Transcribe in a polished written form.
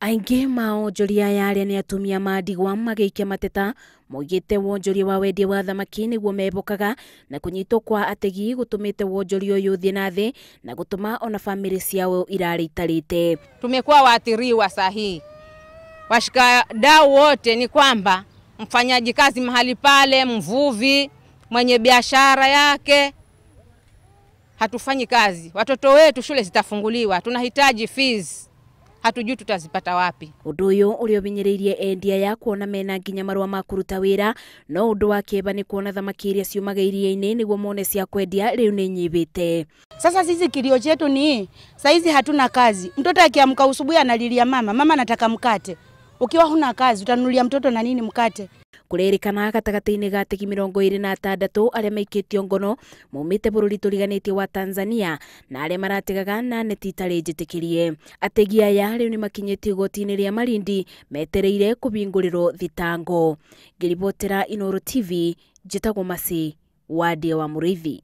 Aingĩ ma onjoria aya arĩa nĩ atumia mandigwa magĩikia mateta moigĩte wonjoria wa wendia wa thamaki nĩguo mebokaga na kũnyitwo kwa ategi gũtũmĩte wonjoria ũyũ ũthiĩ na thĩ na gũtũma ona famĩlĩ ciao irare itarĩte. Tumekuwa waathiriwa sahihi, washikadau wote ni kwamba mfanyaji kazi mahali pale, mvuvi, mwenye biashara yake, hatufanyi kazi. Watoto wetu shule zitafunguliwa, tunahitaji fees, hatujui tutazipata wapi. Undu uyu uria ubinyiriirie endia ya kuona mena nginya marua ma kuruta wira, no undu wa kieba ni kuona thamaki iria ciumaga iria-inĩ niguo mone cia kwendia riu ni nyibite. Sasa sisi kilio chetu ni saizi hatuna kazi. Mtoto akiamka usubuhi analilia mama, mama nataka mkate. Ukiwa huna kazi utanunulia mtoto na nini mkate? Kurerikana gatagatĩ-inĩ ga ategi 26 arĩa maikĩtio ngono maumĩte bũrũri tũriganĩtie wa Tanzania na arĩa marategaga na neti itarĩ njĩtĩkĩrie. Ategi aya rĩu nĩmakinyĩtio igoti-inĩ rĩa Malindi metereire kũhingũrĩrwo thitango. Ngĩribotera Inooro TV, njĩtagwo Mercy Wandia wa Mũrĩithi.